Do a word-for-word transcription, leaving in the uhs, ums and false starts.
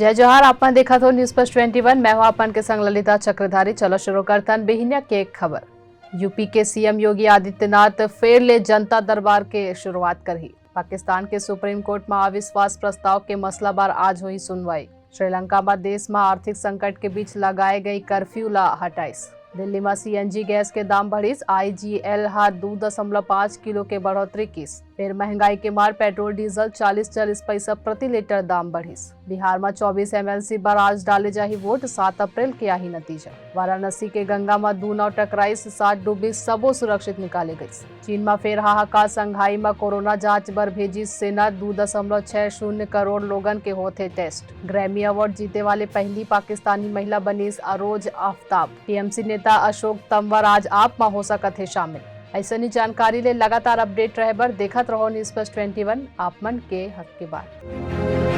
जय जोहार, आप मन देखत हो News First twenty one। मैं हूं आप मन के संग ललिता चक्रधारी। चलो शुरू करथन बिहिनिया के खबर। यूपी के सीएम योगी आदित्यनाथ फेर ले जनता दरबार के शुरुआत करही। पाकिस्तान के सुप्रीम कोर्ट म अविश्वास प्रस्ताव के मसला बर आज होही सुनवाई। श्रीलंका म देश म आर्थिक संकट के बीच लगाए गई कर्फ्यू ला हटाइस। दिल्ली म सीएनजी गैस के दाम बढ़िस, आईजीएल ह दू दशमलव पाँच किलो के बढ़ोतरी किस। फेर महंगाई के मार पेट्रोल डीजल चालीस चालीस पैसा प्रति लीटर दाम बढ़िस। बिहार म चौबीस एमएलसी बर आज डाले जाही वोट, सात अप्रैल के आही नतीजा। वाराणसी के गंगा म दू नाव टकराइस, सात डूबिस, सबो सुरक्षित निकाले गइस। चीन म फेर हाहाकार, संघाई म कोरोना जांच बर भेजिस सेना, दू दशमलव छह शून्य करोड़ लोगन के होथे टेस्ट। ग्रैमी अवार्ड जीते वाले पहली पाकिस्तानी महिला बनिस अरोज आफताब। टीएमसी नेता अशोक तंवर आज आप म हो सकत हे शामिल। अइसनी जानकारी ले लगातार अपडेट रहे बर देखत रहो News First twenty one, आप मन के हक के बात।